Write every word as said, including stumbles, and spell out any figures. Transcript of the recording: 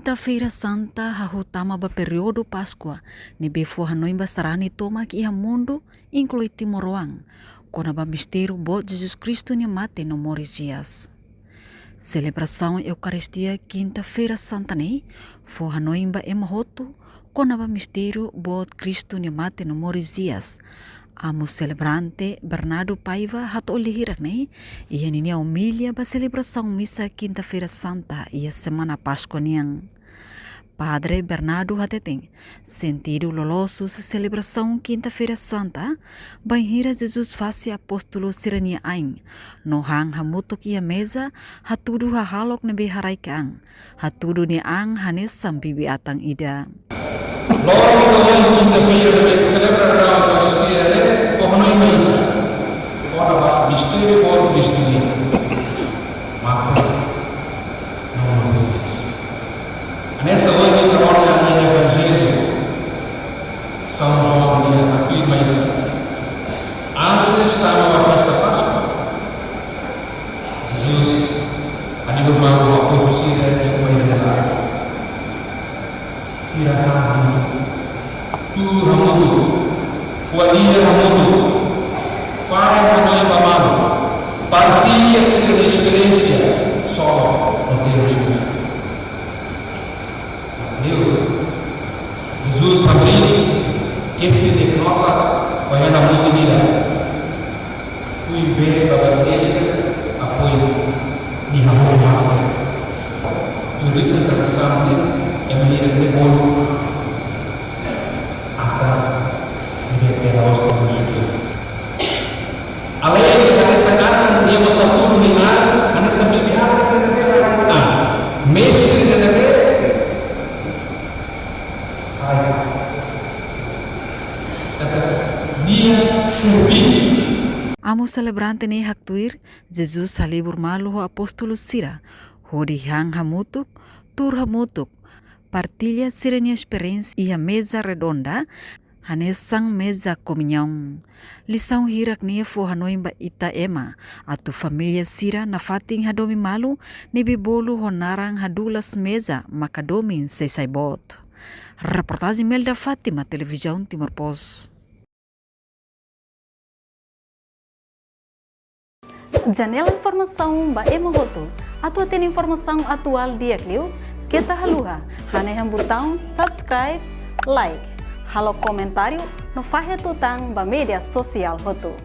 Kinta-feira Santa hahú tama ba períodu Páskua, ne'ebé fó hanoin ba sarani tomak iha mundu, inklui timoroan, kona-ba mistériu boot Jesus Kristu nia mate no moris hi'as. Selebrasaun Eukaristia Kinta-feira Santa ne'e fó hanoin ba ema hotu kona-ba mistériu boot Kristu nia mate no moris hi'as. Amu selebrante Bernardo Paiva hato'o lia hirak ne'e iha ninia omilia ba selebrasaun misa Kinta-feira Santa iha Semana Páskua nian. Padre Bernardo hateten, sentidu loloos husi selebrasaun Kinta-feira Santa, bainhira Jesus fase apóstolu sira-nia ain, no han hamutuk iha meza, hatudu hahalok ne'ebé haraik an, hatudu nia an hanesan bibi-atan ida. Loron ida ohin, Kinta-feira, ne'ebé selebra Eukaristia ne'e, fó hanoin mai ita kona-ba mistériu boot Kristu nia mate no moris hi'as. Hanesan ohin ita rona iha Evanjellu São João nian, hatudu mai ita, antes tama ba festa Páskua, Jesus halibur malu ho apóstolu sira iha kuaze laran. Sira han hamutuk, tuur hamutuk, ko'alia hamutuk, fahe hanoin ba malu, partilla sira-nia esperiénsia solo no terus. Liu, Jesus hamriik, kesi nia knotak, ho hena mutin ida. Fui bee ba basia ida, afoin nia hamriik fase. Tuir lisan tradisaun ne'e, ema hirak ne'e bolu atan ne'ebé pelaos no musudu. Alende hanesan atan, nia mós hatudu nia an hanesan bibi-atan ne'ebé haraik an. Mestre ne'ebé haraik an. Katak nia serví. Amu selebrante ne'e haktuir, Jesus halibur malu ho apóstolu sira, hodi han hamutuk, tuur hamutuk, partilla sira-nia esperiénsia iha meza redonda, hanesan meza komuñaun. Lisaun hirak ne'e fó hanoin ba ita ema, atu família sira nafatin hadomi malu, ne'ebé bolu ho naran hadulas meza maka domin sei sai boot. Reportajen Melda Fátima, Televizaun Timor Post. Janela informasaun ba ema hotu. Atu hatene informasaun atuál di'ak liu, keta haluha hanehan butaun subscribe, like, halo komentáriu no fahe tutan ba média sosiál hotu.